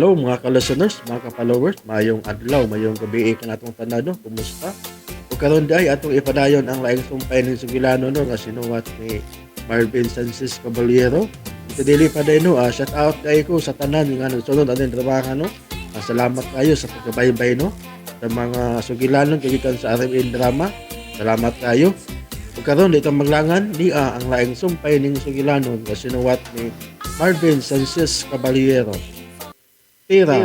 Hello mga ka-listeners, mga ka-followers, mayong adlaw, mayong gabi kanatong tanan no, kumusta? Ug karon diay atong ipadayon ang laing sumpay ning sugilano no nga sinuwat ni Marvin Sanchez Caballero. Ito dili pa day no, shout out kay ko sa tanan nga nagsunod aning trabaho no. Salamat kayo sa pagkabaybay no sa mga sugilanon kay gikan sa RMN Drama. Salamat kayo. Ug karon dito maglangan niya ang laing sumpay ning sugilanon nga sinuwat ni Marvin Sanchez Caballero. Tira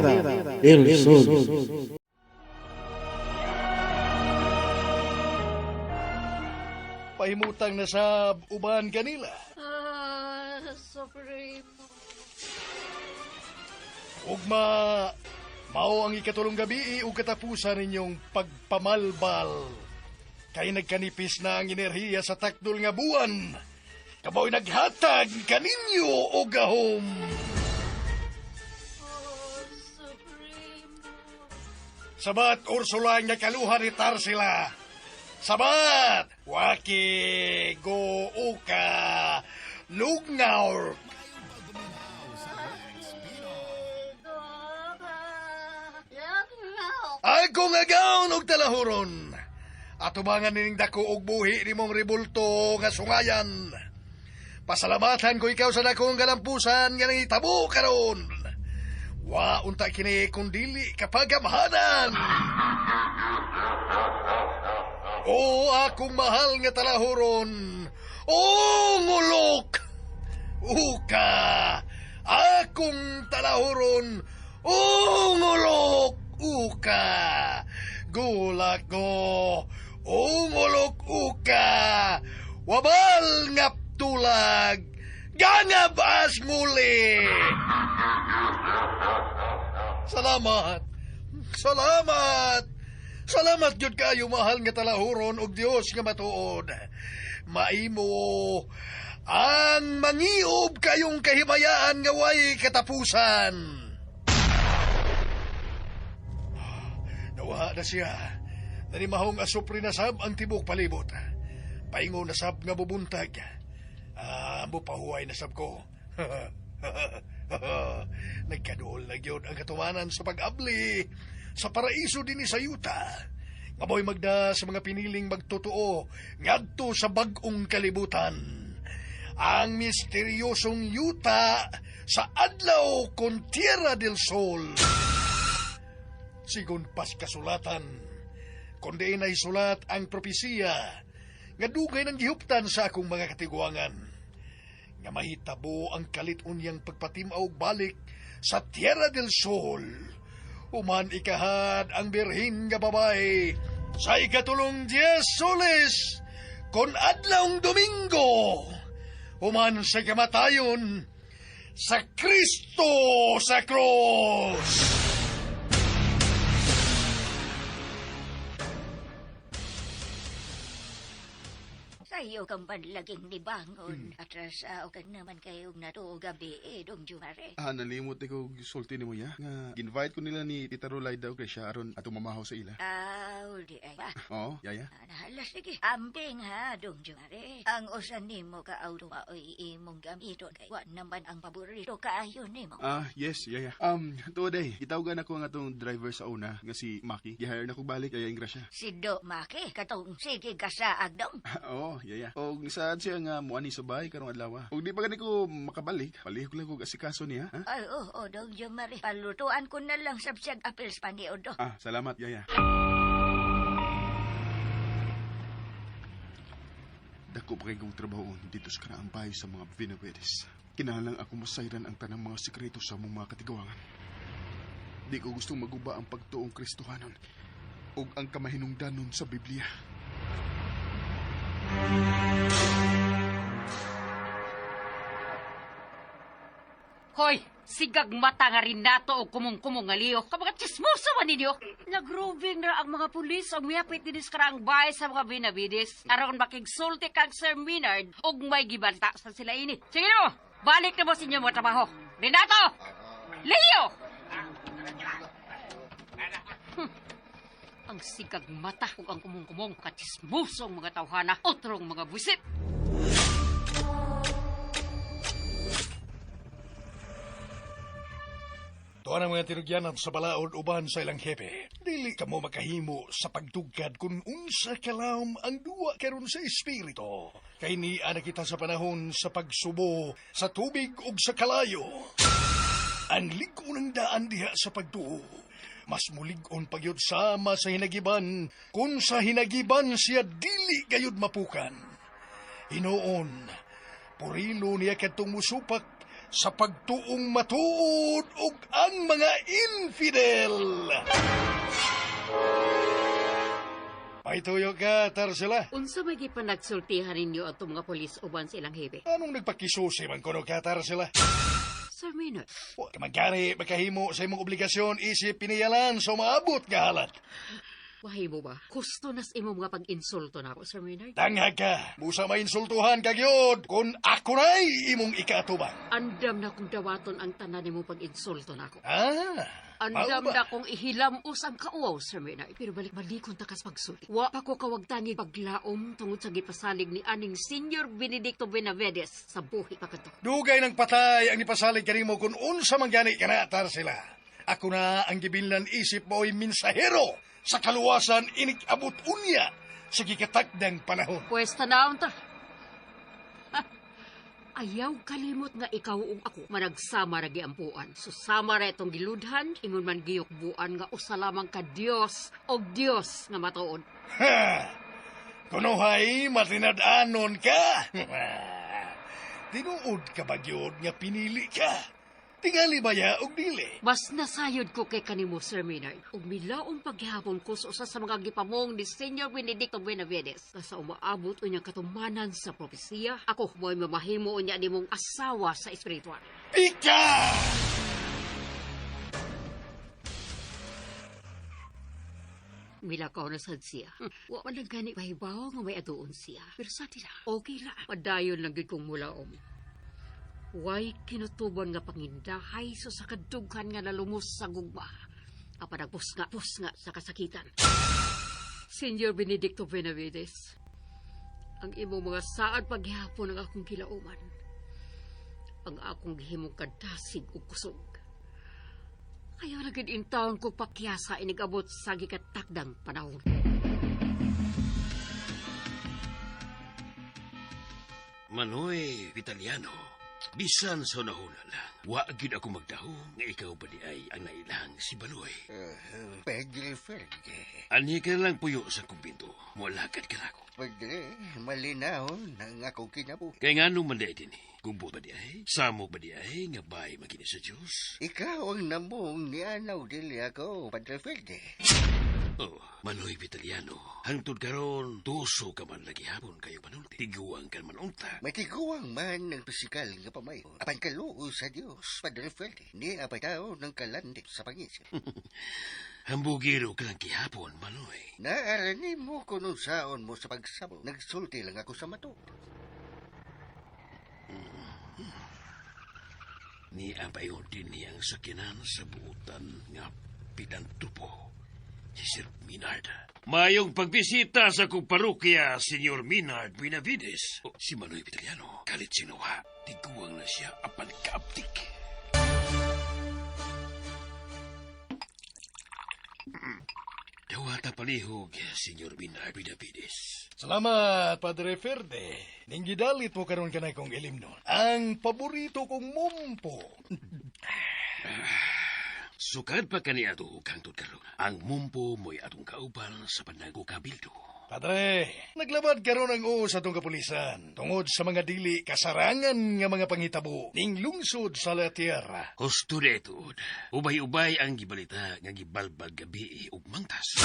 del Sol. Pahimutang na sa uban kanila. Ah, Supremo. Ugma, mao ang ikatulong gabi ug katapusan ninyong pagpamalbal. Kay nagkanipis na ang enerhiya sa takdol nga buwan. Kamoy naghatag kaninyo og gahom. Oh, Supremo. Sabat Ursula nga kaluha ni Tarsila. Sabat Waki Go Uka Lugnaw. Ako nga gaon og talahuron. Atubangan nining dako og buhi nimong ribulto nga sungayan. Pasalamatan ko ikaw sa dakong galampusan nga nangitabo karon. Wa unta kini kung dili kapagamhanan. O akong mahal nga talahuron. O ngulok. Uka akong talahuron. O ngulok. Uka. Gulak ko. O ngulok uka. Wabal ngap tulag. Gangab as nguli. Salamat. Salamat. Salamat gyud kayo mahal nga talahuron og Dios nga matuod. Maimo ang mangiob kayong kahimayaan nga way katapusan. Nawa na siya. Nanimahong asupri na sab ang tibok palibot. Paingo na sab nga bubuntag. Ah, mupahuway na sab ko. Nagkaduol na gyud ang katumanan sa pag-abli sa paraiso dinhi sa yuta. Nga mo'y magda sa mga piniling magtotoo ngadto sa bag-ong kalibutan. Ang misteryosong yuta sa adlaw kon Tierra del Sol. Sigon pas kasulatan, kundi nay sulat ang propesiya nga dugay nang gihuptan sa akong mga katiguangan. Nga mahitabo ang kalit-unyang pagpatimaw balik sa Tierra del Sol. Human ikahad ang birhin nga babae sa ikatulong 10 soles kon adlawng Domingo. Human sa kamatayon sa Kristo sa krus. Sayo kang banlaging nibangon. Atras o ka naman kayong natuo gabi eh, dong Jumare. Ah, nalimot ko sulti nimo ya. Nga ginvite ko nila ni Tita Rolay daw kay siya aron ato mamahaw sa ila. Aw, di ay ba? Oo, yaya. Ah, nahalas sige. Ambing ha, dong Jumare. Ang usan nimo ka auto maoy imong gamiton kay wa naman ang paborito kaayo nimo. Ah, yes, yaya. Tuod ay, gitawgan ako ang atong driver sa una nga si Maki. Gihire na ko balik yaya ingrasya. Si Do Maki, katong sige ka sa agdong. Oo, yaya. Og nisaad siya nga muani sa bahay karong adlaw. Og di pa gani ko makabalik, palihog lang kog asikaso niya, ha? Ay, oo, oh, dong Jumare. Palutuan ko na lang sabsag apels paniod do. Ah, salamat, yaya. Dako pa kay kong trabaho dito sa karaang bahay sa mga Vinavedes. Kinahanglan ako masayran ang tanang mga sikreto sa among mga katigawangan. Di ko gustong maguba ang pagtuong Kristohanon ug ang kamahinungdanon sa Biblia. Hoy, sigag mata nga rin nato o kumong-kumong nga liyo. Kabaga chismoso man ninyo. Nagrubing na ang mga pulis ang miyapit dinis karaang bahay sa mga Benavides. Aron makigsulti kang Sir Maynard og may gibanta sa sila ini. Sige no, balik na mo sa inyong mga trabaho. Renato! Leo! Ang sigag mata ug ang kumong-kumong katsismosong mga tawhana, otrong mga busit. Tuwa ng mga tinugyanan sa balaod uban sa ilang hepe. Dili ka mo makahimo sa pagtugkad kung unsa kalawom ang duwa karon sa espiritu. Kay niya na kita sa panahon sa pagsubo, sa tubig ug sa kalayo. Ang lig-on ng daan diha sa pagtuo. Mas mulig-on pagyud sama sa hinagiban, kung sa hinagiban siya dili gayud mapukan. Hinuon, purilo niya kadtong musupak sa pagtuong matuod ug ang mga infidel. Paituyo ka, Tarsila. Unsa may gipanagsultihan ninyo atong mga pulis uban sa ilang hepe? Anong nagpakisusi man kuno ka, Tarsila? Sir Maynard, Wa ka man gani makahimo sa imong obligasyon isip piniyalan sa umaabot nga halat. Wahimo ba? Gusto nas imo mga pag-insulto nako, Sir Maynard. Tanghag ka, busa mainsultuhan ka gyud kung ako na'y imong ikaatubang. Andam na kong dawaton ang tanan nimo pag-insulto nako. Ah, Andam mao ba? na kong ihilamos ang kauaw, Sir Maynard. Pero balik-balikon ta kas pagsulti. Wa pa ko kawagtangi paglaom tungod sa gipasalig ni aning Senior Benedicto Benavides sa buhi pa kadto. Dugay ng patay ang nipasalig kanimo kung unsa man gani ka na, Tarsila. Ako na ang gibilnan isip mo'y minsahero sa kaluwasan inikabot unya sa gikatakdang panahon. Pwes tanawon ta. Ha, ayaw kalimot nga ikaw ug ako managsama ra giampuan. Susama ra itong giludhan, ingon man giyukbuan nga usa lamang ka Dios og Dios nga matuod. Ha! Kunuhay matinad-anon ka. Tinuod ka ba gyud nga pinili ka? Tingali ba ya og dili? Mas nasayod ko kay kanimo, Sir Maynard. Ug milaom paghihapon ko sa usa sa mga gipamong ni Senyor Benedicto Benavides. Nga sa umaabot unyang katumanan sa propesiya, ako mo'y mamahimo unya nimong asawa sa espiritual. Pika! Milakaw na sad siya. Wa man lang gani pahibaw nga may aduon siya. Pero sa tila, okay ra. Padayon lang gyud kong mulaom. Way kinutuban nga pangindahay so sa kadughan nga nalumos sa gugma. Apan nagpusnga, pusnga sa kasakitan. Senyor Benedicto Benavides, ang imong mga saad paghihapon ang akong kilauman. Ang akong gihimong kadasig ug kusog. Ayaw na gid intawon ko pakyasa inigabot sa gikatakdang panahon. Manoy Vitaliano, bisan sa unahuna lang, wa gyud ako magdahom nga ikaw ba di ay ang nailang si Baloy. Pedro Ferde. Anhi ka na lang puyo sa kumbinto, moalagad ka nako. Padre, malinahon ang akong kinabuhi. Kay nganong man di ay dinhi, gubot ba di ay, samok ba di ay, nga bay magini sa Dios? Ikaw ang namong nianaw dili ako, Padre Ferde. Oh, Manoy Vitaliano, hangtod karon tuso ka man lagi hapon kayo panulti. Tiguang ka man unta. Matiguang man ng pisikal nga pamayo. Apan kaluo sa Dios, Padre Ferde. Ni apay tao ng kalandik sa pangisip. Hambugiro ka lang gihapon, Manoy. Naarani mo kung saon mo sa pagsabo. Nagsulti lang ako sa mato. Ni ang paingon din ang sakinan sa buutan nga pidantupo. Si Sir Minard. Mayong pagbisita sa kong parokya, Senyor Minard Benavides. O, si Manoy Vitaliano, kalit sinuha. Tiguang na siya apan kaaptik. Dawata palihog, Senyor Minard Benavides. Salamat, Padre Ferde. Ning gidalit mo karon kanay kong ilimnon. Ang paborito kong mumpo. Sukad pa kani ato kangtod karon. Ang mumpo mo'y atong kauban sa panago kabildo. Padre, naglabad karon ang uos sa atong kapulisan tungod sa mga dili kasarangan nga mga panghitabo ning lungsod sa La Tierra. Husto na ituod. Ubay-ubay ang gibalita nga gibalbag gabi ug mangtas.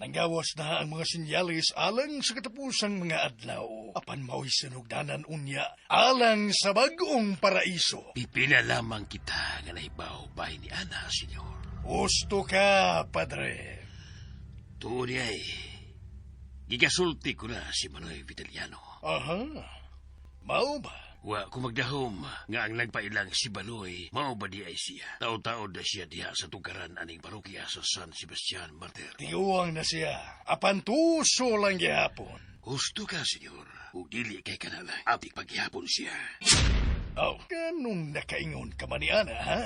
Nanggawas na ang mga sinyalis alang sa katapusang mga adlaw. Apan mao'y sinugdanan unya alang sa bag-ong paraiso. Pipila lamang kita nga nahibaw bay ni Ana, senyor. Husto ka, Padre. Tuod ay, gigasulti ko na si Manoy Vitaliano. Aha. Mao ba? Wa ko magdahom nga ang nagpailang si Baloy, mao ba di ay siya. Taod-taod na siya diha sa tugaran aning parokya sa San Sebastian Martir. Tiguang na siya. Apan tuso lang gihapon. Husto ka, senyor. Ug dili kay kanala. Apik paghihapon siya. Aw, kanong nakaingon ka man ni Ana, ha?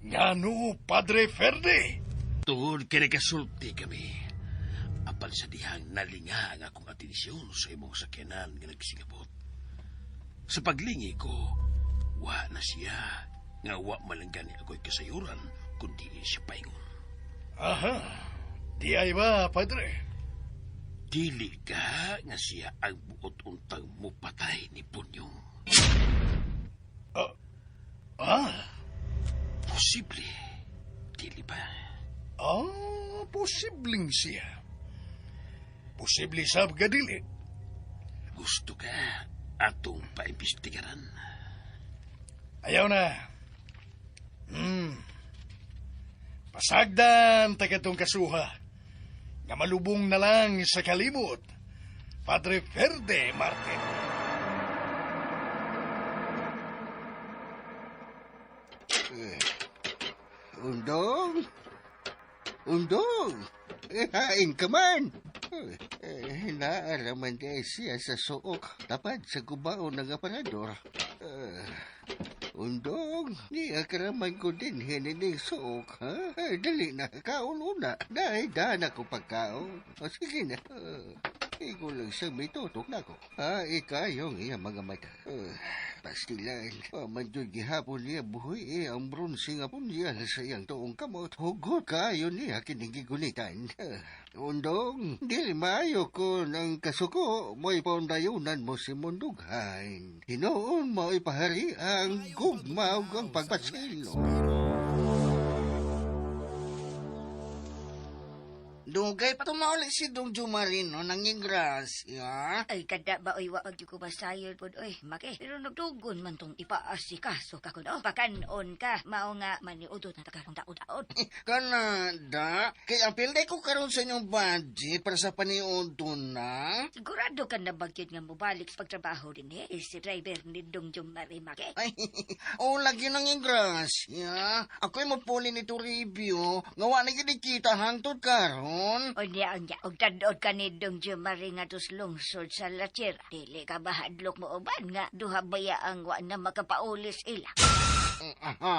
Ngano, Padre Ferde? Tungod kay nagkasulti kami. Apan sa dihang nalinga ang akong atensyon sa imong sakyanan nga nagsingabot. Sa paglingi ko, wa na siya. Nga wa man lang gani ako'y kasayuran kundi siya paingon. Aha, di ay ba, Padre? Dili ka nga siya ang buot untang mupatay ni Punyong. Ah, Posible. Dili ba? ah, posibleng siya. Posible sab gadili. Gusto ka atong paimbestigaran. Ayaw na. Pasagdan ta katong kasuha. Nga malubong na lang sa kalimot. Padre Ferde Martin. Undong? Undong? Eh, hain ka man. Eh, naaraman di siya sa suok. Tapad sa gubao ng aparador. Eh, undong, ni akaraman ko din hinining suok, ha? Eh, dali na, kaon una. Dahil daan ako pagkaon. O, sige na. Igo lang sa may tutok na ko. Ah, ikayong iya mga mata. Pastilan, paman yun gihapon niya buhay eh, ang bronze nga po niya sa iyang tuong kamot. Hugot kayo niya kinigigunitan. Undong, dili maayo ko ng kasuko, mo'y paundayunan mo si Mundughain. Hinoon mo ipahari ang gugma ug ang pagpasilo. Dugay pa tumauli si Dong Jumarino ng ingrasya. Ay, kada ba oy wa pag ko basayon pod oy, make. Pero nagdugon man tong ipaasikaso ka kuno. Pakanon ka, mao nga maniudot na takarong taod-taod. Kanada, kay ang pilday ko karon sa inyong budget para sa paniudto na. Sigurado ka na bagyod nga mobalik sa pagtrabaho din eh. Isip driver ni Dong Jumari, make. Ay, oh, lagi ng ingrasya. Ako'y mapuli ni Toribio. Nga wa na gid kita hangtod karon. O niya, niya, og tanod ka ni Dong Jumari nga tos lungsod sa Lachera. Dili ka ba hadlok mo uban nga duha baya ang wa na makapaulis ila. Aha.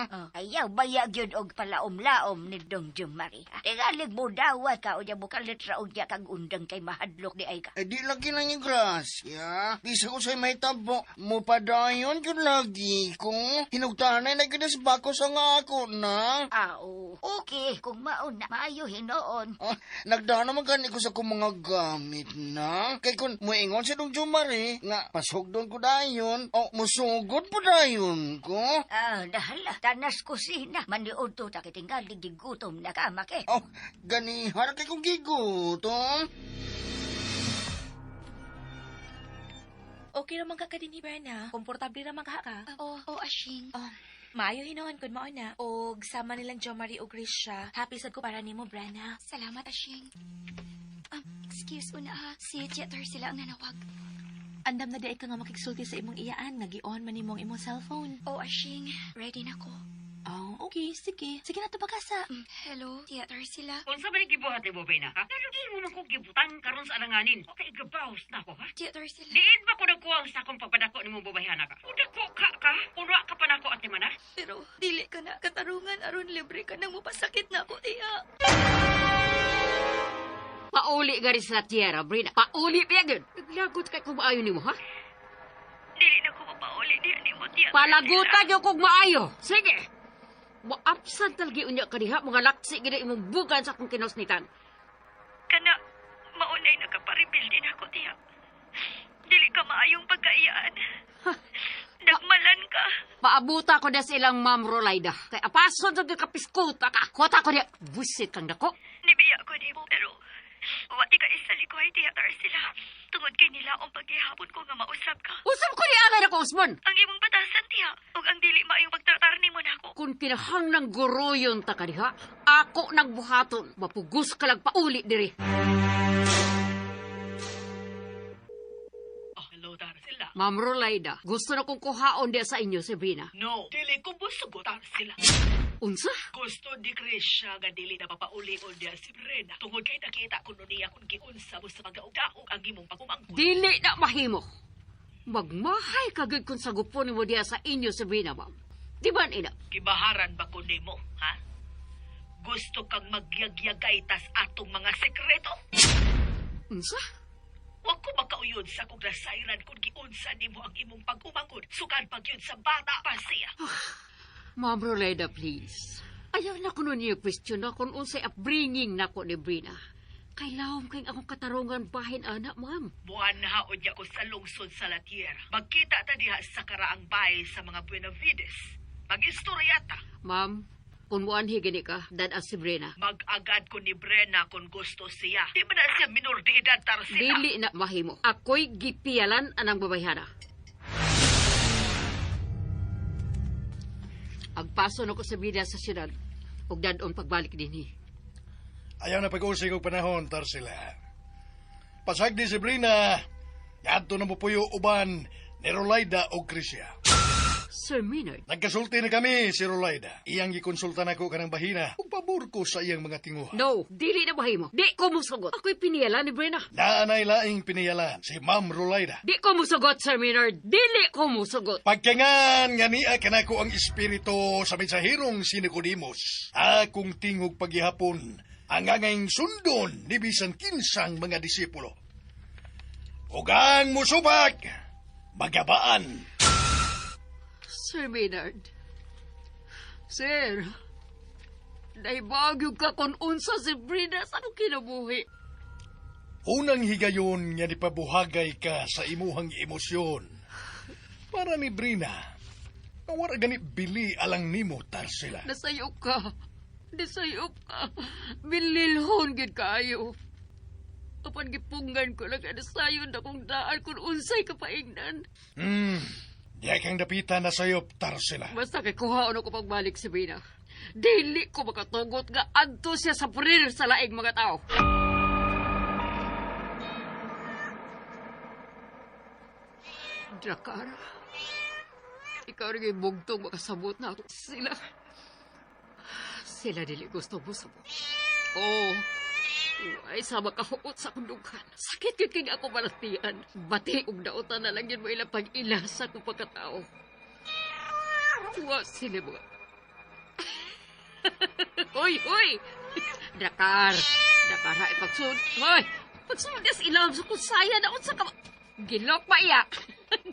Oh, ayaw baya gyud og palaom-laom ni Dong Jumari. Tingalig mo dawat ka o niya bukalit ra og niya kag undang kay mahadlok di ay ka. Eh, di lagi ng ingrasya. Bisa ko sa'yo may tabo. Mupadayon yun lagi ko. Hinugtanay na gid sa bako sa nga ako na. Ao, okay, kung mauna, maayo hinoon. Ah, nagdaan naman gani ko sa kong mga gamit na. Kay kung muingon si Dong Jumari, nga pasugdon ko dayon, o musugod po dayon ko. Ah, dahala, tanas kusina. Maniudto ta kitingalig di gutom na ka, make. Oh, ganihara kay kong gigutom. Okay naman ka kadini, Berna. Komportable naman ka ka. Oo, oh, Ashing. Oh, maayo hinuon kun mao na. Og sama nilang Jo Marie og Grisha. Happy sad ko para nimo, Brana. Salamat, Ashing. Excuse una ha. Si Jeter sila ang nanawag. Andam na di ka nga makigsulti sa imong iyaan nga gi-on man nimo ang imong cellphone. Oh, Ashing. Ready na ko. Oh, okay, sige. Sige na tubagasa. Hello, Theater sila. Unsa ba ni gibuhat nimo Bena, ha? Pero di mo man ko gibutan karon sa alanganin. Okay, gabaws na ako, ha? Theater sila. Diin ba ko nagkuwang sa akong pagpadako nimo babayhana ka? Udako ka ka? Unwa ka pa nako ate mana? Pero dili ka na katarungan aron libre ka nang mapasakit na ako, tiya. Pauli gari sa tiyera, Brina. Pauli pa gyud. Naglagot kay kung maayo nimo, ha? Dili na ko mapauli diya nimo, tiya. Palagutan yo kog maayo. Sige. Maabsent talgi unya kaniha mga laksi gid imong bugan sa akong kinusnitan. Kana, maunay nagkaparibil din ako, tiya. Dili ka maayong pagkaiyaan. Nagmalan ka. Paabuta ko na sa ilang Ma'am Rolaida. Kay apason sa gyud kapiskuta ka. Kota ko niya. Busit kang dako. Nibiya ko nimo, pero wati ka isalikoy, theater sila. Tungod kay nila ang paghihapon ko nga mausap ka. Usap ko ni angay nako Usmon. Ang imong batasan, tiya, ug ang dili maayong pagtratar nimo nako. Kung kinahanglang guruyon ta kaniha, ako nagbuhaton. Mapugos ka lang pauli diri. Oh, hello, Tarsila. Ma'am Rolaida, gusto na kong kuhaon diya sa inyo si Brina. No, dili ko busugo, Tarsila. Unsa? Gusto di Krisha nga dili na papauli o diya si Brena. Tungod kay nakita kuno niya kung giunsa mo sa pagdaog-daog ang imong pagumangkon. Dili na mahimo. Magmahay ka gyud kung sagupon mo diya sa inyo si Brina, ma'am. Di ba ina? Gibaharan ba ko nimo, ha? Gusto kang magyagyagay tas atong mga sekreto? Unsa? Wa ko makauyod sa akong nasayran kung giunsa nimo ang imong pag-umangkon. Sukad pag yun sa bata pa siya. Ma'am Roleda, please. Ayaw na ko nun niyo question na kung unsay upbringing nako ni Brina. Kay lawom kay akong katarungan bahin ana, ma'am. Buwan na haod niya ko sa lungsod sa La Tierra. Magkita ta diha sa karaang bahay sa mga Buenavides. Mag-istorya ta. Ma'am, kung muanhi gani ka, dad si Brina. Mag-agad ko ni Brena kung gusto siya. Di ba na siya minor de edad tarsila? Dili na mahimo. Ako'y gipiyalan anang babayhana. Agpaso na ko sa bida sa syudad. Ug dadon pagbalik dinhi. Ayaw na pag-usig og panahon, Tarsila. Pasag ni si Brina, yadto na mo puyo uban ni Rolaida og Crisia. Sir Maynard, Nagkasulti na kami si Rolaida. Iyang gikonsulta nako kanang bahina ug pabor ko sa iyang mga tinguha. no, dili na mahimo. Di ko musugot. Ako'y piniyalan ni Brina. Naanay laing piniyalan si Ma'am Rolaida. Di ko musugot, Sir Maynard. Dili ko musugot. Pagkangan nga niya kanako ang espiritu sa mensahirong si Nicodemus. Akong tingog paghihapon ang angayng sundon ni bisan kinsang mga disipulo. Ug ang musubak, magabaan. Sir Maynard. Sir, naibagyo ka kung unsa si Brina sa akong kinabuhi. Unang higayon nga nipabuhagay ka sa imuhang emosyon. Para ni Brina, nga wara gani bili alang nimo Tarsila. Nasayop ka. Nasayop ka. Bililhon gid kaayo. Apan gipunggan ko lang nasayon akong daan kung unsay kapaingnan. Diya kang dapitan na sayop, Tarsila. Basta kay kuhaon ako pagbalik si Brina. Dili ko makatugot nga adto siya sa purir sa laing mga tao. Drakar, ikaw rin bugtong makasabot na ako sila. Sila dili gusto mo sabot. Oo. Ay, sa makahuot sa akong dughan. Sakit yun king ako balatian. Bati ug dautan na lang yun mo ilang pag-ila sa akong pagkatao. Wa sila mga... Hoy, hoy! Dakar! Dakar, ha, ipagsun... Hoy! Pagsunod niya sa ilam sa kusaya na unsa ka... Gilok pa iya!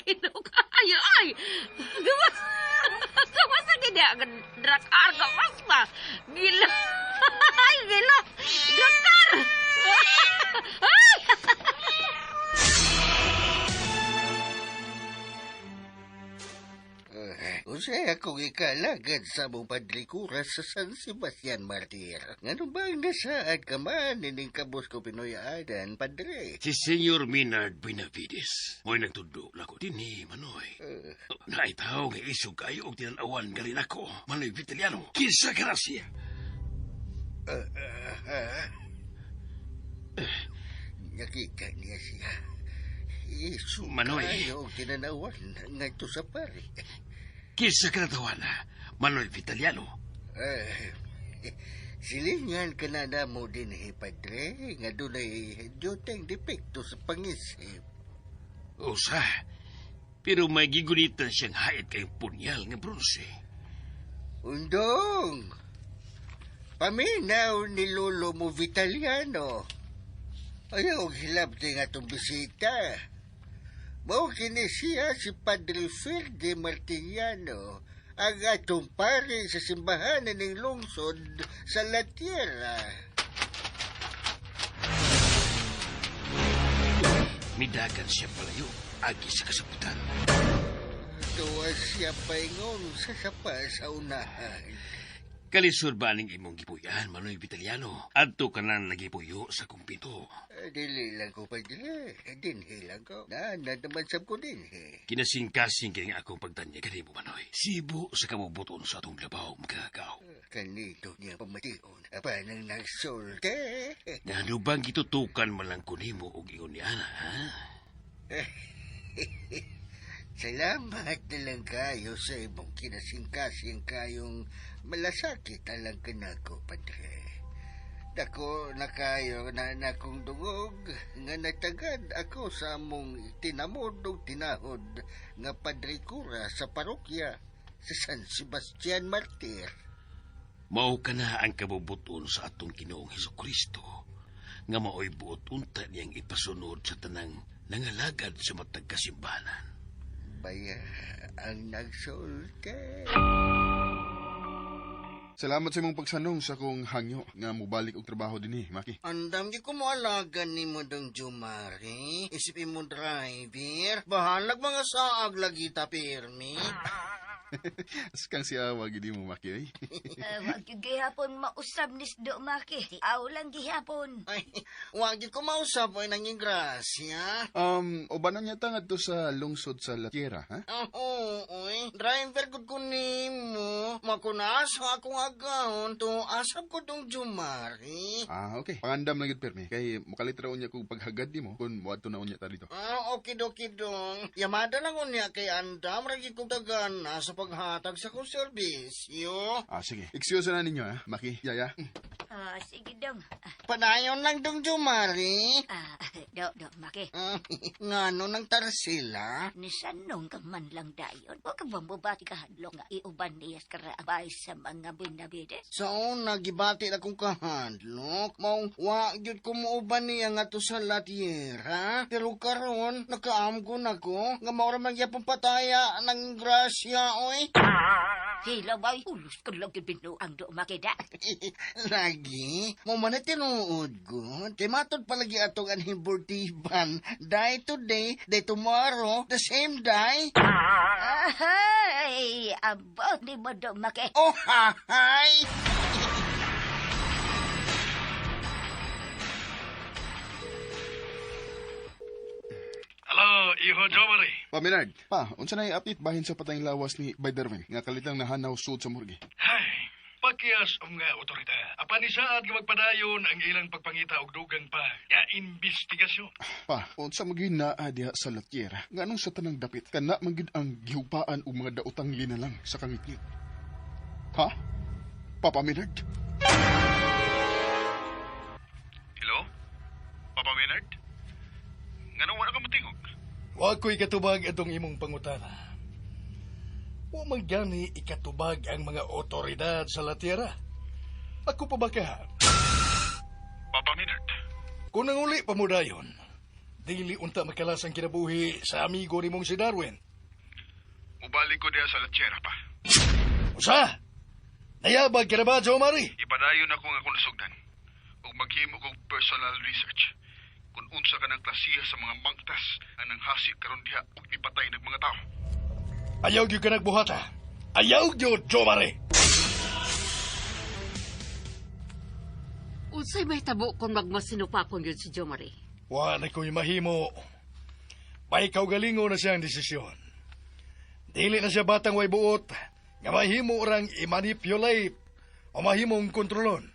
Gilok! Ay, ay! Gawas! Gawas ang gini! Drakar, gawas pa! Gilok! Ay, gilok! Drakar! Ay! Unsay akong ikalagad sa among padlikura sa San Sebastian Martir. Ngano ba ang nasaad ka man ining kabus ko Pinoy-adan, padre? Si Senyor Minard Benavides. Mo'y nagtudo lako dinhi, Manoy. Naitaw nga isog kayo og tinanawan garin ako. Manoy Vitaliano. Kinsa ka na siya? Nakita niya siya. Isog Manoy. kayo og tinanawan ngadto sa pari. Kinsa ka na tawana? Manoy Vitaliano. Silingan ka na na mo din, padre, nga dunay diyoteng depekto sa pangisip. Usa. Pero may gigunitan siyang hait kayong punyal nga bronse. Undong! Paminaw ni Lolo mo Vitaliano. Ayaw hilabti nga itong bisita. Mao kini siya si Padre Ferde Martiniano, ang atong pare sa simbahan ng lungsod sa La Tierra. Midagan siya palayo, agi sa kasaputan. Tuwa siya paingon sa sapa sa unahan. Kalisod ba ning imong gipuyan, Manoy Vitaliano? Adto ka na nagipuyo sa kumpito. Dili lang ko, padre. Dinhi lang ko. Na, naman sab ko dinhi. Kinasingkasing kining akong pagtanya kanimo, Manoy. Sibo sa kabubuton sa atong labaw, makakagaw. Kanito niya pamation. Apan ang nagsulte. Ngano bang gitutukan man lang ko nimo og ingon ni ana, ha? Salamat na lang kayo sa imong kinasingkasing kayong malasakit alang kanako, padre. Dako na kayo na nakong dungog nga natagad ako sa among tinamod ug tinahod nga padre kura sa parokya sa San Sebastian Martir. Mao ka na ang kabubuton sa atong Ginoong Hesukristo nga maoy buot unta niyang ipasunod sa tanang nangalagad sa matag kasimbahanan. Baya ang nagsulti. Salamat sa imong pagsanong sa akong hangyo nga mobalik og trabaho dinhi, Maki. Andam di ko moalagan ni mo dong Jumari. Isipin mo driver. Bahalag mga saag lagi ta pirmi. Askang si awa gid mo, Maki. Ay. Wag yung gihapon mausab ni Sdo Maki. Aw lang gihapon. Ay, wag di ko mausab ay nanging grasya. Ubanan niya ta ngadto sa lungsod sa La Tierra, ha? Oo, oy. Driver gud ko nimo. Makunas akong agahon to asab ko dong Jumari. Ah, okay. Pangandam lang gid pirmi kay mokalit ra unya kog paghagad nimo kun moadto na unya ta dito. Ah, okidoki dong. Yamada lang unya kay andam ra gid kog tagana sa paghatag sa kong serbisyo. Ah, sige. Excuse na ninyo, ha, Maki. Yaya. Ah, sige dong. Padayon lang dong Jumari. Ah, do, do, Maki. Ngano nang tarsila? Nisanong ka man lang dayon. Huwag ka bang bubati ka hadlok nga iuban niya sa karaabay sa mga Benavides? Sa una, gibati na kong kahadlok. Maong wa gyud ko muuban niya nga to sa Latiera. Pero karon nakaamgo na ko nga maura man gyapon pataya ng grasya, oy. Hila bay, ulos ko lang yung binuang do, Maki da. Lagi, mo man na tinuod ko. Kay matod palagi atong anhibortiban. Die today, die tomorrow, the same die. Ay, abot ni mo do, Maki. Oh, hay! Hello, Iho Jomari. Pa, Minard. Pa, unsa na i-update bahin sa patayng lawas ni Bay Darwin nga kalit lang nahanaw sud sa morgue? Hay, pakyas ang mga otorita. Apan isaad nga magpadayon ang ilang pagpangita og dugang pa nga investigasyon. Pa, unsa man gyud naa diha sa La Tierra? Nganong sa tanang dapit kana man gyud ang gihugpaan og mga daotang linalang sa kangitngit? Ha? Papa Minard? Hello? Papa Minard? Nganong wala ka motingog? Wa ko'y katubag atong imong pangutana. Wa man gani ikatubag ang mga otoridad sa La Tierra. Ako pa ba ka? Papa Minard? Kung nanguli pa mo dayon, dili unta makalas ang kinabuhi sa amigo nimong si Darwin. Mubalik ko diha sa La Tierra pa. Usa! Nayabag ka na ba, Joe Mari? Ipadayon ako nga akong nasugdan ug maghimo kog personal research kung unsa ka ng klasiha sa mga mangtas ang nanghasi karon diha ug nipatay ng mga tao. Ayaw gyud ka nagbuhata. Ayaw gyud, Joe Mari! Unsay may tabo kung magmasinupakon yun si Jo Marie? Wa na ko'y mahimo. May kaugalingo na siyang desisyon. Dili na siya batang way buot nga mahimo rang i-manipulate o mahimong kontrolon.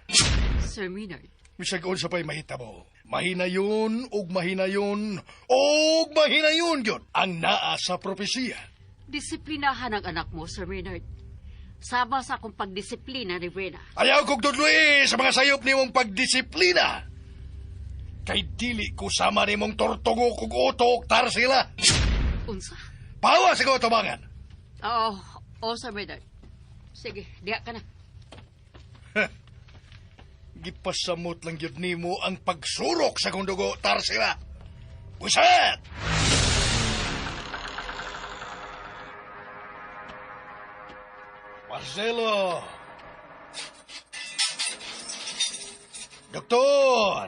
Sir Maynard, Bisag unsa pa'y mahitabo. Mahinayon ug mahinayon ug mahinayon gyud ang naa sa propesiya. disiplinahan ang anak mo, Sir Maynard. Sama sa akong pagdisiplina ni Rena. Ayaw kog tudloy sa mga sayop nimong pagdisiplina. Kay dili ko sama nimong tortugo kog utok tarsila. Unsa? Pawa sa ko tubangan. Oo, oo, Sir Maynard. Sige, diha ka na. Gipasamot lang gyud nimo ang pagsurok sa kong dugo tarsila. Buset! Marcelo! Doktor!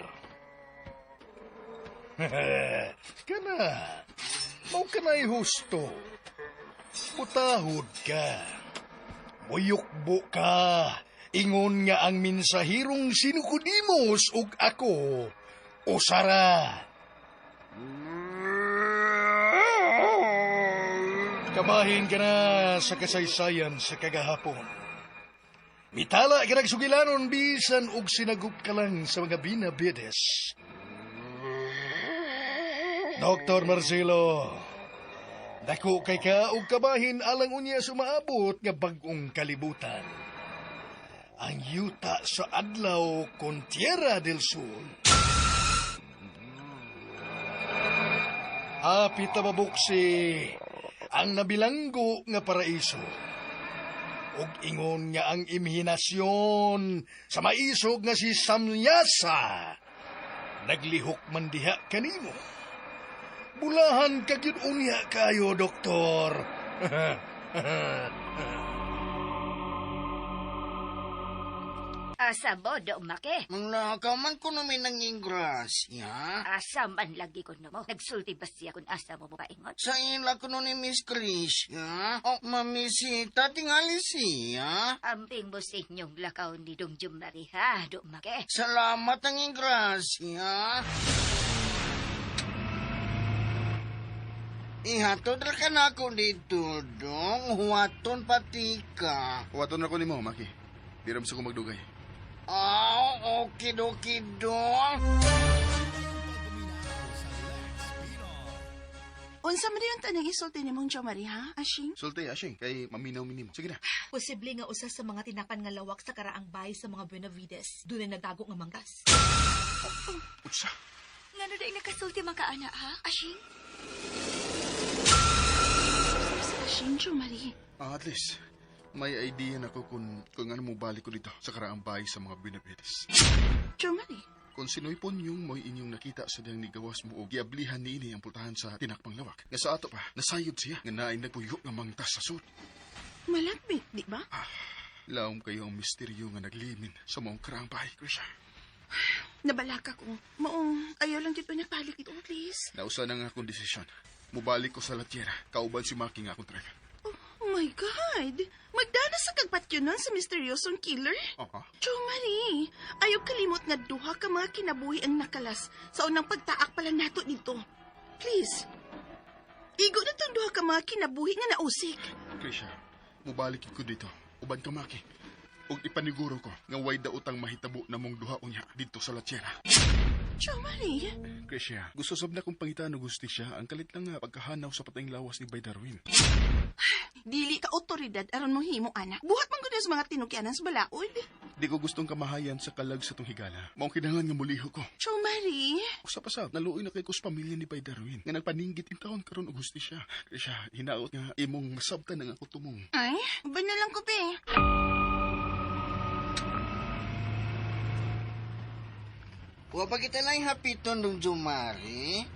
Kana, mao ka na'y husto. Mutahod ka. Muyukbo ka. Ingon nga ang minsahirong sinukodimos ug ako, usara. Kabahin ka na sa kasaysayan sa kagahapon. Mitala ka nagsugilanon bisan og sinagup ka lang sa mga binabides. Dr. Marcelo, dako kay ka og kabahin alang unya sumaabot nga bag-ong kalibutan. Ang yuta sa adlaw kon Tierra del Sur. Hapit na mabuksi ang nabilanggo nga paraiso. Ug ingon nga ang imahinasyon sa maisog nga si Samyasa naglihok man diha kanimo. Bulahan ka gyud unya kayo, doktor. Asa mo, do make? Manglakaw man ko namin ng ingrasya. Asa man lagi ko mo. Nagsulti ba siya kung asa mo paingon? Sa ila ko ni Miss Krisha. O, mamisita, tingali siya. Amping mo sa inyong lakaw ni Dong Jumari, ha, do make? Salamat ang ingrasya. Ihatod ra ka na ako dito, dong. Huwaton pati ka. Huwaton na ko nimo, Maki. Di ra sa ko magdugay. Ah, okidoki, dong. Unsa man yung tanang isulti ni mong Jo Marie, ha? Ashing? Sulti, Ashing, kay maminaw minimo. Sige na. Posible nga usa sa mga tinakan nga lawak sa karaang bahay sa mga Benavides. Doon ay nagtago nga manggas. Utsa. Ngano dai nakasulti man ka ana ha? Ashing? Sa Ashing, Jo Marie. Ah, at least, may idea na ko kung ano mo balik ko dito sa karaang bahay sa mga Benavides. Jo Marie. Kung sinoy yung mo'y inyong nakita sa diyang nigawas mo o giablihan niini ang pultahan sa tinakpang lawak. Nga sa ato pa, nasayod siya nga naay nagpuyo nga mangtas sa sud. Malapit, di ba? Ah, laom kayo ang misteryo nga naglimin sa maong karaang bahay, Krisha. Nabalaka ko. Maong ayaw lang dito nagpalik dito, please. Nausa na nga akong desisyon. Mubalik ko sa Latiera, kauban si Maki nga akong driver. Oh my God! Magdana sa kagpatyo nun sa misteryosong killer? Uh-huh. Jo Marie, ayaw kalimot nga duha ka mga kinabuhi ang nakalas sa unang pagtaak pala nato dito. Please. Igo na tong duha ka mga kinabuhi nga nausik. Krisha, mubalik ko dito. Uban ka, Maki. Ug ipaniguro ko nga way daotang mahitabo na mong duha unya dito sa Latiera. Jo Marie. Krisha, gusto sab na kong pangitan og hustisya ang kalit lang nga pagkahanaw sa patayng lawas ni Bay Darwin. Dili ka otoridad aron mo himo anak. Buhat man gud sa mga tinukyanan sa balaod. Di ko gustong kamahayan sa kalag sa tong higala. Maong kinahanglan nga muliho ko. Jo Marie. Usa pa sa naluoy na kay ko sa pamilya ni Bay Darwin nga nagpaninggit in taon karon og hustisya. Krisha, hinaot nga imong masabtan ang ako tumong. Ay, ba na lang ko be. Wa pa kita lang hapiton dong Jumari.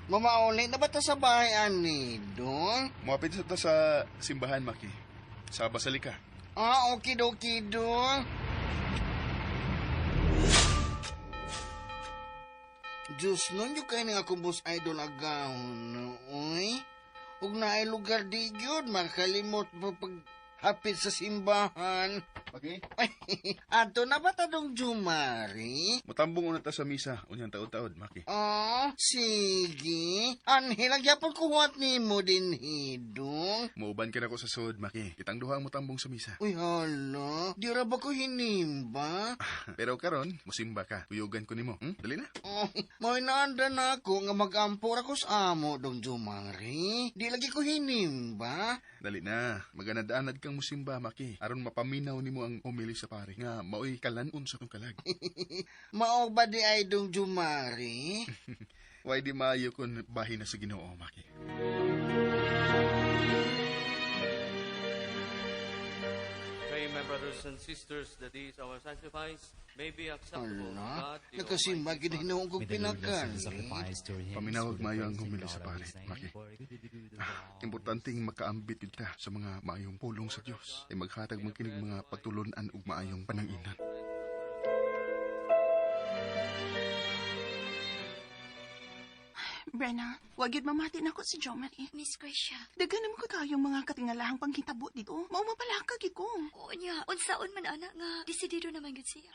Mamauli na ba ta sa bahay ani dong? Muapit sa ta sa simbahan, Maki. Sa basilika. Ah, okidoki dong. Diyos nun yung kayo nga akong boss idol agahon, oy. Ug naay lugar di yun, makalimot pa pag hapit sa simbahan. Okay. Ay, ato na ba ta dong Jumari? Mutambong una ta sa misa, unyang taod-taod, Maki. Ah, sige. Anhel, ang yapon kuhuat ni mo din, hidong. Muuban ka na ko sa sud, Maki. Kitang duha ang mutambong sa misa. Uy, hala. Di ra ba ko hinimba? Pero karon, musimba ka. Tuyugan ko nimo. Dali na. Oh, may naanda na ako nga mag-ampor ako sa amo, dong Jumari. Di lagi ko hinimba. Dali na. Maganad-anad kang musimba, Maki. Aron mapaminaw nimo ang homily sa pare nga maoy kalanon sa tong kalag. Mao ba di ay dong Jumari? Why di maayo kun bahin na sa Ginoo, Maki. Pray, my brothers and sisters, that these our sacrifice may be acceptable to Ala, God, the nakasimba Almighty gid hinuon kong pinakalit. Paminawag maayo ang homily sa pare, Maki. Importanteng makaambit kita sa mga maayong pulong sa Dios. Ay maghatag man kinig mga pagtulon-an ug maayong pananginan. Brenna, wag yun mamati na ako si Jo Marie. Miss Gracia. Daghan naman ko kayong mga katingalahang panghitabo dito. Mao mapalaka gid ko. Oo niya, unsaon man ana nga desidido naman gud siya.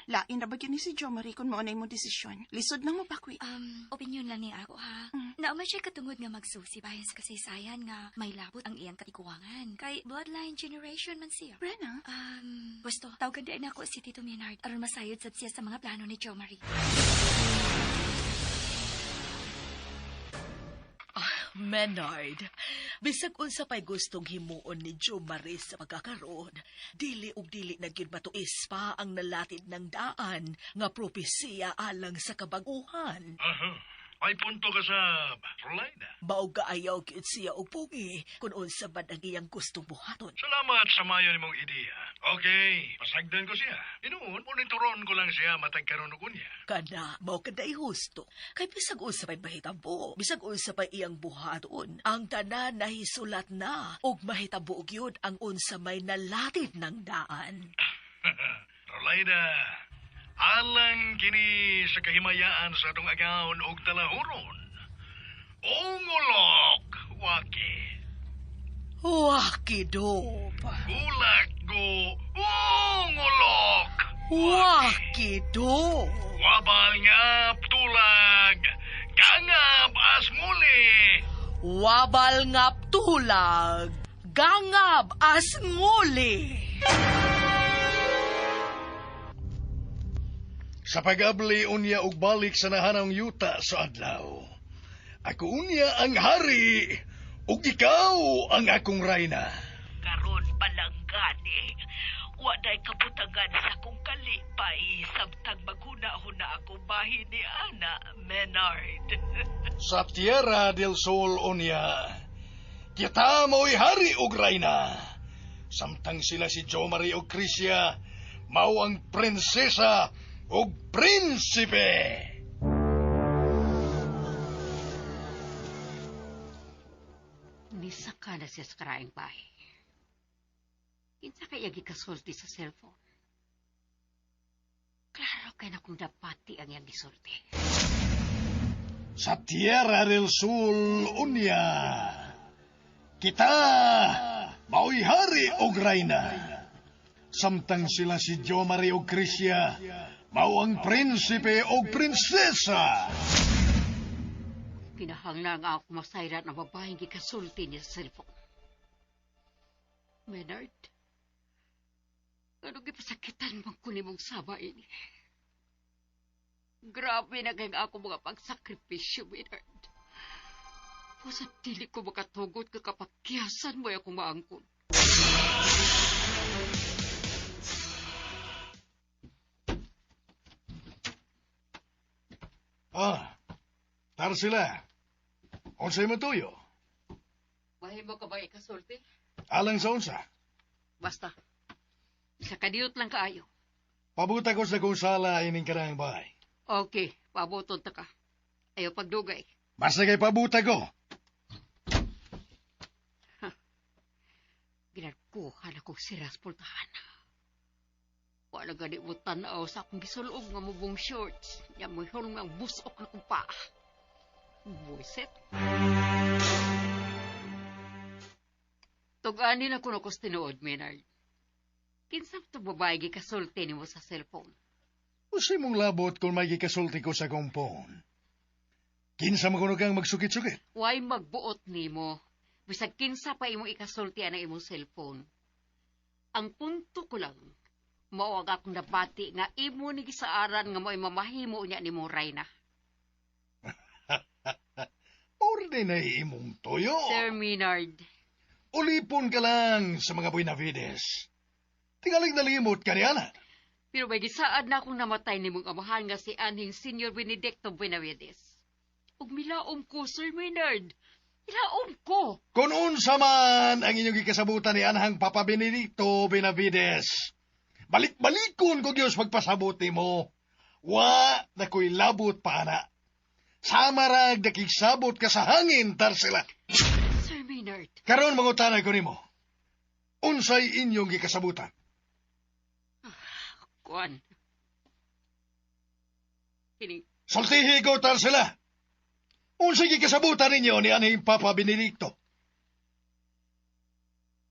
Lain ra ba gyud ni si Jo Marie kung mao na imong desisyon. Lisod nang mapakwi. Opinion lang ni ako ha. Naman siya katungod nga magsusi bahin sa kasaysayan nga may labot ang iyang katiguangan. Kay bloodline generation man siya. Brenna? Gusto, tawagan din ako si Tito Maynard aron masayod sad siya sa mga plano ni Jo Marie. Menard, bisag unsa pa'y gustong himuon ni Jo Marie sa pagkakaroon, dili ug dili na gyud matuis pa ang nalatid ng daan nga propesiya alang sa kabag-uhan. Aha. May punto ka sa Rolanda. Mao kaayaw gyud siya og pungi kung unsa man ang iyang gustong buhaton. Salamat sa mayo nimong ideya. Okay, pasagdan ko siya. Inuon, monitoron ko lang siya matag karon og unya. Kana mao kaday husto. Kay bisag unsa pa'y mahitabo, bisag unsa pa'y iyang buhaton, ang tanan nahisulat na ug mahitabo gyud ang unsa may nalatid ng daan. Rolaida, alang kini sa kahimayaan sa atong agawon og talahuron. Ungulok, waki. Waki dob. Gulak go, ungulok. Waki dob. Wabal ngap tulag, gangap as muli. Wabal ngap tulag, gangab as nguli. Sa pag-abli unya og balik sa nahanang yuta sa adlaw. Ako unya ang hari ug ikaw ang akong rayna. Karon palanggani, waday kabutangan sa akong kalipay samtang maghuna-huna ako bahin ni Ana Menard. Sa Tierra del Sol unya, kita mo'y hari ug rayna. Samtang sila si Jo Marie ug Crisia, mao ang prinsesa ug prinsipe. Nisaka na siya sa karaing bahay. Kinsa kaya gikasulti sa cellphone? Klaro kay na kung dapati ang iyang gisulti. Sa Tierra del Sol unya, kita mao'y hari og rayna. Samtang sila si Jo Marie ug Crisia, mao ang prinsipe og prinsesa. Kinahanglan nga ako masayran ang babaeng gikasulti niya sa cellphone. Menard, ano gipasakitan man ko nimong saba ini? Grabe na kay ako mga pagsakripisyo, Menard. Pusa dili ko makatugot kakapakyasan mo akong maangkon. Ah, tar sila. Unsay matuyo? Mahimo ka ba ikasulti? Alang sa unsa? Basta. Sa kadiyot lang kaayo. Pabuta ko sa kong sala ining karang bahay. Okay, pabuton ta ka. Ayaw pagdugay. Basta kay pabuta ko. Ginarkuhan akong siras pultahan. Wala gani mo tanaw sa akong gisulog nga mubong shorts. Nya mo hulong ang busok na kong paa. Buisit. Tugani na kuno ko tinuod, Maynard. Kinsa to babae gikasulti nimo sa cellphone? Unsay mong labot kung may gikasulti ko sa akong phone? Kinsa man kuno kang magsukit-sukit? Way magbuot nimo. Bisag kinsa pa imong ikasulti ang imong cellphone. Ang punto ko lang, mao ang akong nabati nga imo ni gisaaran nga mo'y mamahimo niya nimo Rayna. Ordinary imong toyo. Sir Maynard. Ulipon ka lang sa mga Buenavides. Tingaling nalimot ka niya na. Pero may gisaad na akong namatay nimong amahan nga si anhing Senior Benedicto Benavides. Ug milaom ko, Sir Maynard. Milaom ko. Kung unsa man ang inyong gikasabutan ni anhang Papa Benedicto Benavides, balik-balikon ko Diyos magpasabot nimo. Wa na ko'y labot pa na. Samarag nakigsabot ka sa hangin, Tarsila. Sir Maynard. Karon mangutana ko nimo. Unsay inyong gikasabutan? Kuan. Kini. Sultihi ko, Tarsila. Unsay gikasabutan ninyo ni anhing Papa Benedicto?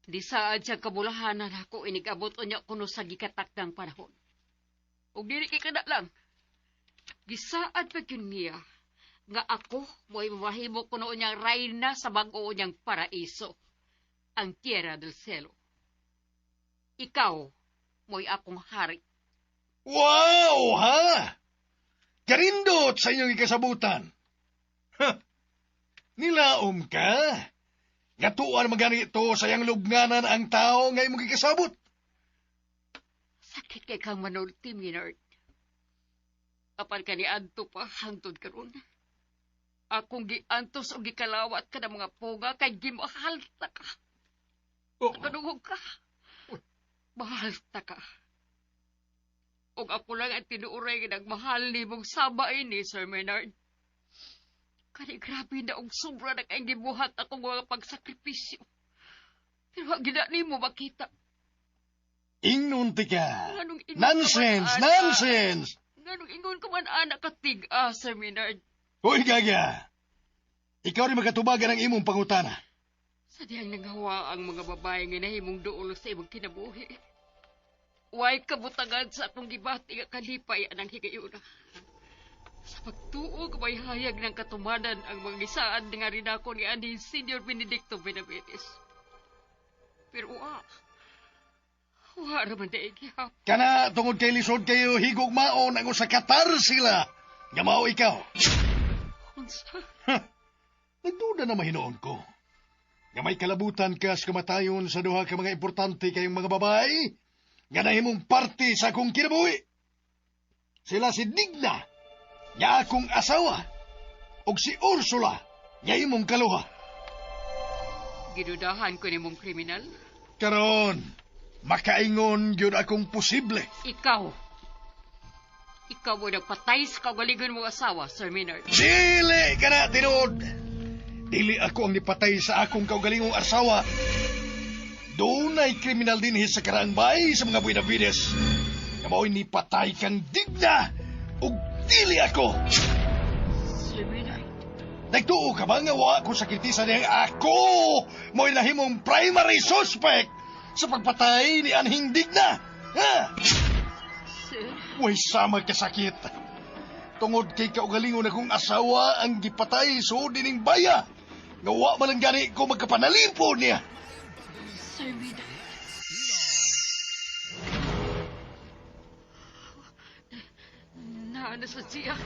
Di saad siya kabulahanan ako inigabot unya kuno sa gikatakdang panahon. Ug dili kay kada lang. Gisaad pa gyud niya nga ako mo'y mamahimo kuno unyang rayna sa bag-o unyang paraiso, ang Tierra del Cielo. Ikaw mo'y akong hari. Wow, ha? Karindot sa inyong ikasabutan. Ha? Nilaom ka? Ngatuan maganito sa iyang lubnganan ang tao nga imong gikasabot. Sakit kay kang manulti, Minard. Apan ka ni adto pa hangtod karon. Akong giantos o gikalawat ka ng mga puga kay gimahal ta ka. Oh. Kadungog ka. Mahal ta ka. Og ako lang ang tinuuray nga nagmahal ni mong sama ini, Sir Maynard. Kani grabe na og sobra na kayong gibuhat akong mga pagsakripisyo. Pero ang gina nimo makita. Ingnon ti ka. Nganong ingon ka man, Nonsense! ana? Nonsense! Nganong ingon ka man ana katig-a, Sir Maynard. Hoy, Gaga! Ikaw rin makatubagan ang imong pangutana. Sa dihang nanghawa ang mga babae nga nahimong duol sa imong kinabuhi. Way kabutangan sa akong gibati nga kalipay anang higayuna. Sa pagtuo may hayag ng katumanan ang mga gisaan nga rinako ni ani Senior Benedicto Benavides. Pero wa raman daig gihapon. Kana tungod kay lisod kayo higog maon ang usa ka sila. Nga mao ikaw. Unsa? Nagduda na mahinoon ko. Nga may kalabutan ka sa kamatayon sa duha ka mga importante kayong mga babae nga nahimong parte sa akong kinabuhi. Sila si Digna, nga akong asawa, ug si Ursula, nga imong kaluha. Gidudahan ko nimong kriminal. Karon, makaingon gyud akong posible. Ikaw. Ikaw mo nagpatay sa kaugalingon mong asawa, Sir Maynard. Dili ka na, tinuod! Dili ako ang nipatay sa akong kaugalingong asawa. Dunay kriminal dinhi sa karaang bay sa mga Buenavides. Nga mao'y nipatay kang Digna ug dili ako. Sir Maynard. Nagtuo ka ba nga wa ko sa kitisa niyang ako mo'y nahimong primary suspect sa pagpatay ni anhing Digna? Ha? Sir? Way sama kasakit. Tungod kay kaugalingon akong asawa ang gipatay sa dining baya. Nga wa man lang gani ko magkapanalipo niya. Sir Maynard. Naano sa siya.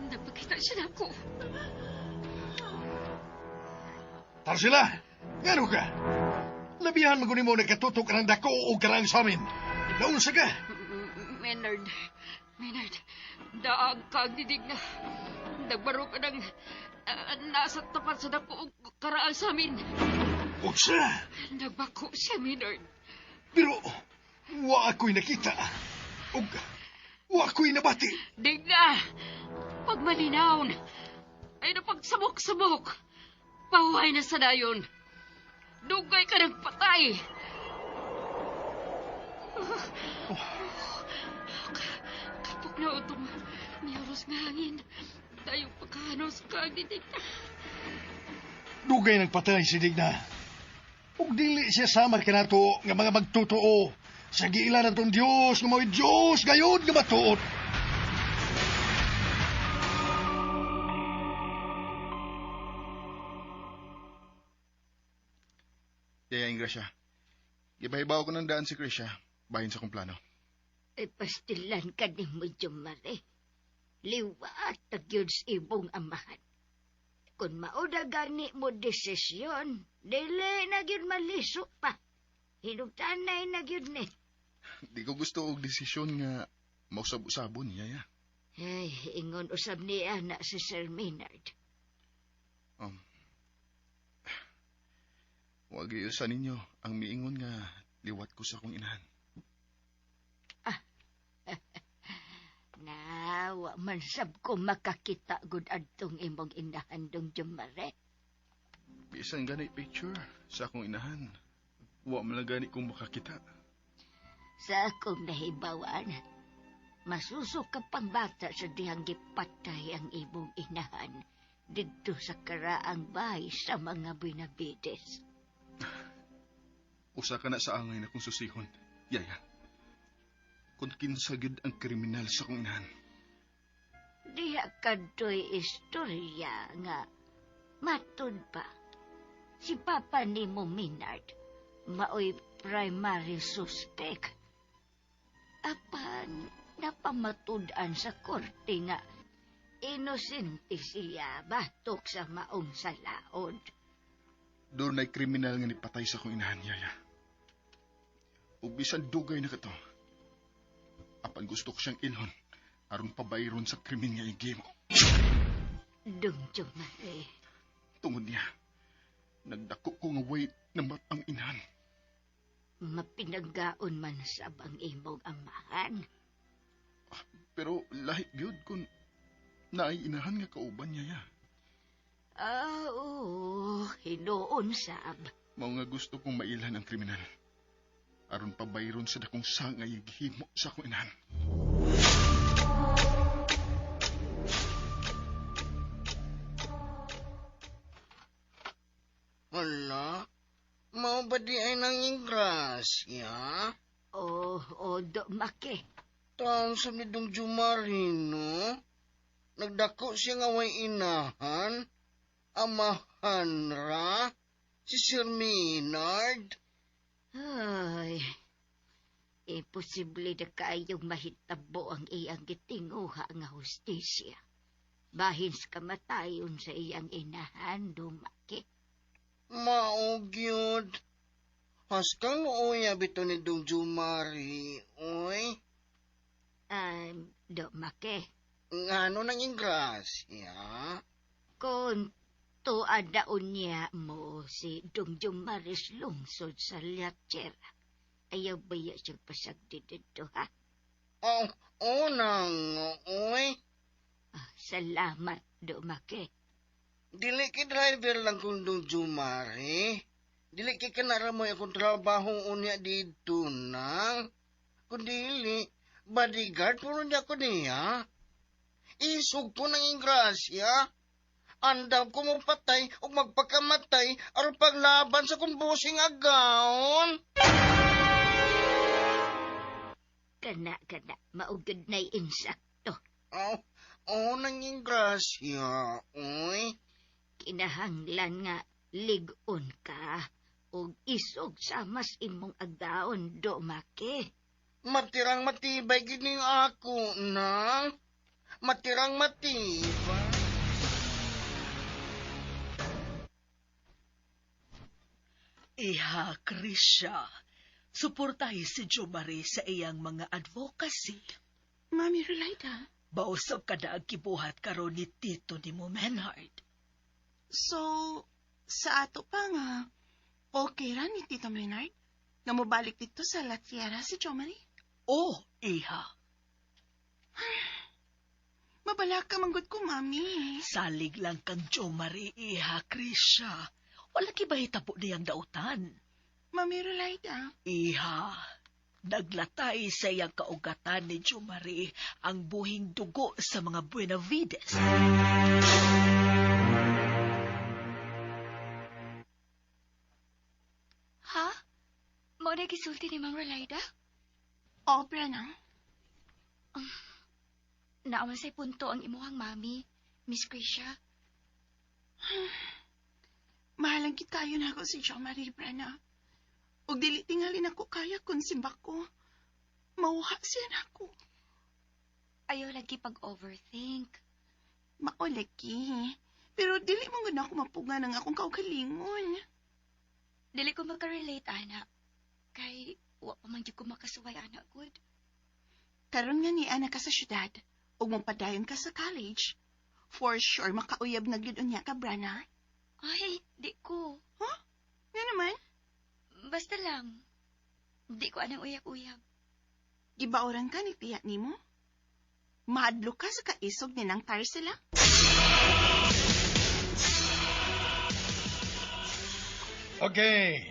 Nagpakita siya na ako. Tarsila, ngano ka? Labihan maguni mo nagkatutok ng dako o karang sa amin. Naunsa ka? Maynard, Maynard, daag ka ang didig na. Nagbaro ka ng nasa tapat sa dako og karaan sa amin. Unsa? Nagbako siya, Maynard. Pero, wa ako'y nakita. Ug, wa ako'y nabati. Digna! Pagmalinaw! Ay na pagsamok-samok! Pahuhay na sa dayon! Dugay ka ng patay! Kapok na utong miyaros nga hangin. Tayong pagkahanos ka ang didig na. Dugay nagpatay si Digna. Ug dili siya sama kanato nga mga magtotoo sa giila natong Dios nga mao'y Dios gayud nga matuod. Yaya Ingracia, ibahibaw ko ng daan si Krisha, bahin sa akong plano. Ay, pastilan ka ni mo, Jomare. Liwat na gyud sa imong amahan. Kung mauna gani mo desisyon, dili na gyud maliso pa. Hinugtanay na gyud ni. Di ko gusto og desisyon nga mausab-usabon, Yaya. Ay, ingon usab niya na si Sir Maynard. Wag sa ninyo ang miingon nga liwat ko sa akong inahan. Na, wa man sab ko makakita gud adtong imong inahan dong Jomare. Bisan gani picture sa akong inahan. Wa man lang gani kong makakita. Sa akong nahibawan, masuso ka pang bata sa dihang gipatay ang imong inahan didto sa karaang bahay sa mga Benavides. Usa ka na sa angay na kong susihon, Yaya. Kung kinsa gyud ang kriminal sa akong inahan. Diha kadto'y istorya nga matud pa. Si Papa nimo Maynard, maoy primary suspect. Apan napamatud-an sa korte nga inosente siya batok sa maong salaod. Doon ay kriminal nga nipatay sa akong inahan, Yaya. Ug bisan dugay na kato. Apan gusto ko siyang ilhon aron pabayron sa krimen nga igimo. Dong Jomari. Tungod niya, nagdako ko nga way na ang inahan. Mapinagaon man sab ang imong amahan. Pero lahi gyud kun naay inahan nga kauban niya ya. Ah, oo, hinuon sab. Mao nga gusto kong mailhan ang kriminal. Aron pabayron sa dakong sangay gihimo sa akong inahan. Hala, mao ba di ay nanging grasya? Oh, oh, Domaki. Taon sa ni Dong Jumarino, nagdako siya nga way inahan, amahan ra, si Sir Maynard. Ay, imposible na kaayong mahitabo ang iyang gitinguha nga hustisya. Bahin sa kamatayon sa iyang inahan, Domaki. Mao gyud. Haskang luoya bito ni Dong Jumari, oy. Domaki. Ngano nang ingrasya? Kung tuad daon niya mo si Dong Jumaris lungsod sa Liachera, ayaw baya siyang pasagdi dito, ha? Oh, oh nang, oy. Ah, salamat, Domaki. Dili ki driver lang kung Dong Jumari. Dili ki kanaramoy akong trabaho unya dito nang. Kung dili, bodyguard puro niya ko niya. Isog ko ng ingrasya. Andam ko mapatay o magpakamatay aron paglaban sa kumbusing agaon. Kana, kana, maugod na'y insakto. Oh, oh, nang ingrasya, oy. Kinahanglan nga lig-on ka og isog sa mas imong agaon, Domaki. Matirang matibay gining ako, nang. Matirang matibay. Iha, Krisha, suportahi si Jomari sa iyang mga advocacy. Mami Rulaida. Bausab ka na ang kibuhat karon ni Tito ni mo, Menhard. So, sa ato pa nga, okay ra ni Tito Maynard? Nga mobalik dito sa La Tierra si Jomari? Oh, iha. Mabala ka manggod ko, Mami. Salig lang kang Jomari, iha, Krisha. Wala kibahitabo niyang dautan. Mami Rulaida. Iha, naglatay sa iyang kaugatan ni Jomari ang buhing dugo sa mga Buenavides. Ha? Mao na gisulti ni Ma'am Rolaida? Obra na. Naaman sa'y punto ang imuhang mami, Miss Krisha. Mahalang kit kayo na ako si Jo Marie Brana. Og dili tingalin ako kaya kung simbak ko. Mauha siya na ako. Ayaw lagi pag-overthink. Maulagi. Pero dili mo gud ako mapuga ng akong kaugalingon. Dili ko makarelate, ana. Kay, wa pa man jud ko makasuway, ana, good. Karon nga ni ana ka sa syudad, ug mopadayon ka sa college. For sure, makauyab na gyud unya ka, Brana. Ay, di ko. Huh? Nga naman? Basta lang. Di ko anang uyab-uyab. Gibaoran ka ni tiya nimo? Mahadlok ka sa kaisog ni nang Tarsila? Okay.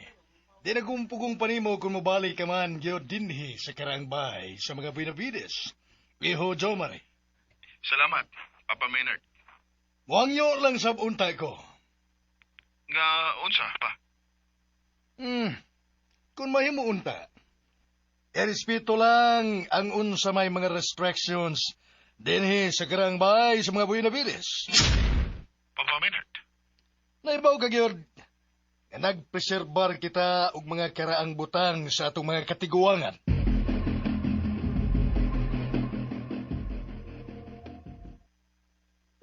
Di nagumpugong panimo kung mobalik ka man gyud dinhi sa karangbay sa mga Benavides. Iho Jomari. Salamat, Papa Maynard. Muangyo lang sab unta ko. Nga unsa pa? Kung mahimo unta, irespeto lang ang unsa may mga restrictions dinhi sa karangbay sa mga Benavides. Papa Maynard. Naibaw ka gyud. Nagpreserbar kita og mga karaang butang sa atong mga katiguangan.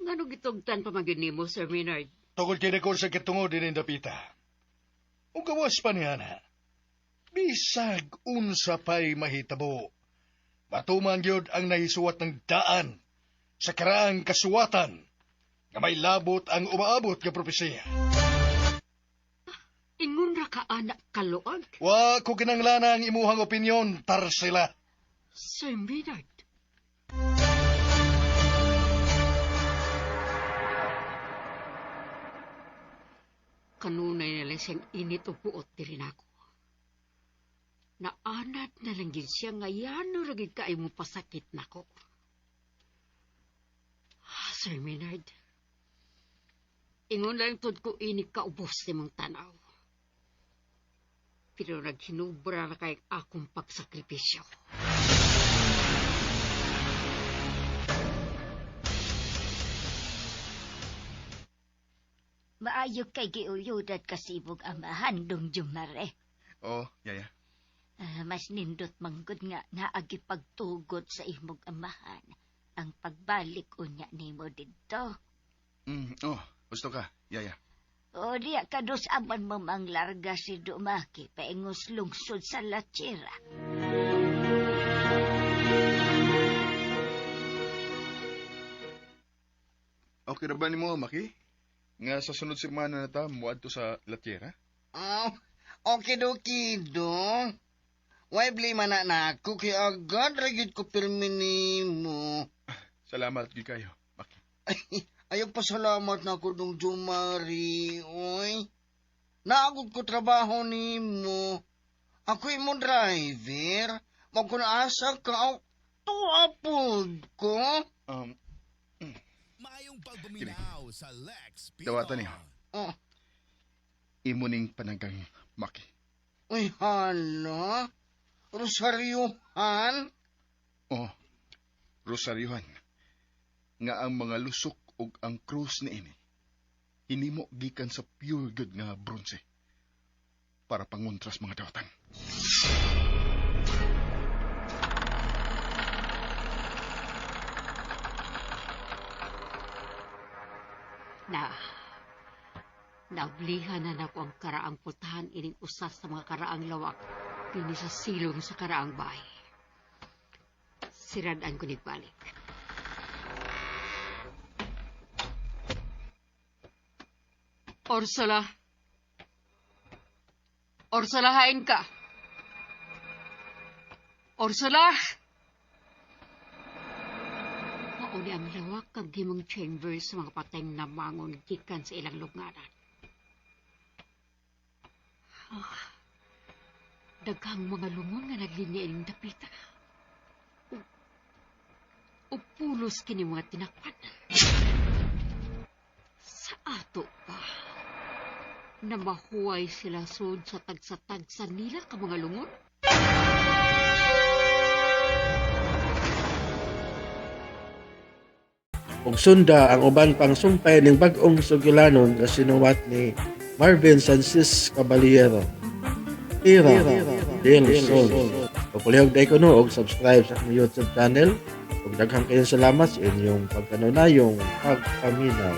Ngano gitugtan pa man gyud nimo, Sir Maynard? Tungod kay ko sa katungod din dapita. Ug gawas pa niya na. Bisag unsa pa'y mahitabo. Matuman gyud ang nahisuwat ng daan sa karaang kasuwatan. nga may labot ang umaabot nga propesiya. Ingon ra ka anak kaluag. Wa ko kinanglana ang imuhang opinyon, Tarsila. Sir Maynard. Kanunay na lang siyang init o buot diri nako. Naanad na lang gid siya nga yano ra gid kaayo mo pasakit nako. Ah, Sir Maynard. Ingon lang tud ko ini kaubos nimong tanaw. Pero naghinubra na kay akong pagsakripisyo. Maayo kay giuyudat kasibog amahan dong Jumare. Oo, yaya. Ah, mas nindot manggod nga naagi pagtugot sa imong amahan ang pagbalik unya nimo didto. Oh, gusto ka, yaya. O diya kadus aman mo manglarga si Dumaki paingos lungsod sa Lachira. Okay ra ba nimo, Maki? Nga sa sunod semana na ta moadto sa Latiera? Oh, okidoki dong. Way blame na nako kay agad ra gyud ko pirmi nimo. Salamat gyud kayo, Maki. Ayaw pasalamat na ako dong Jumari, oy. Naagod ko trabaho nimo. Ako imong driver. Magkun asa ka, oh, tuwa pod ko. Maayong pagpaminaw sa Lex Dawatan niyo. Oh. Imo ning pananggang, Maki. Uy, hala. Rosaryohan? Oh, Rosaryohan. Nga ang mga lusok ug ang krus niini hinimo gikan sa pure good nga bronze para pangontras mga dawatan. Na, naublihan na nako ang karaang putahan ining usa sa mga karaang lawak dinhi sa silong sa karaang bahay. Sirad-an ko nigbalik. Ursula. Ursula, hain ka. Ursula! Mauni ang lawak kag himong chamber sa mga pateng namangon gikan sa ilang lunganan. Ah, daghang mga lungon nga naglinya ining dapita. Ug pulos kini mga tinakpan. Sa ato pa, na mahuway sila sud sa tagsa-tagsa nila ka mga lungon? Ug sunda ang uban pang sumpay ning bag-ong sugilanon nga sinuwat ni Marvin Sanchez Caballero. Tira del Sol. Pagpalihog day ko no og subscribe sa akong YouTube channel. Ug daghang kayong salamat sa inyong pagkanunayong pagpaminaw.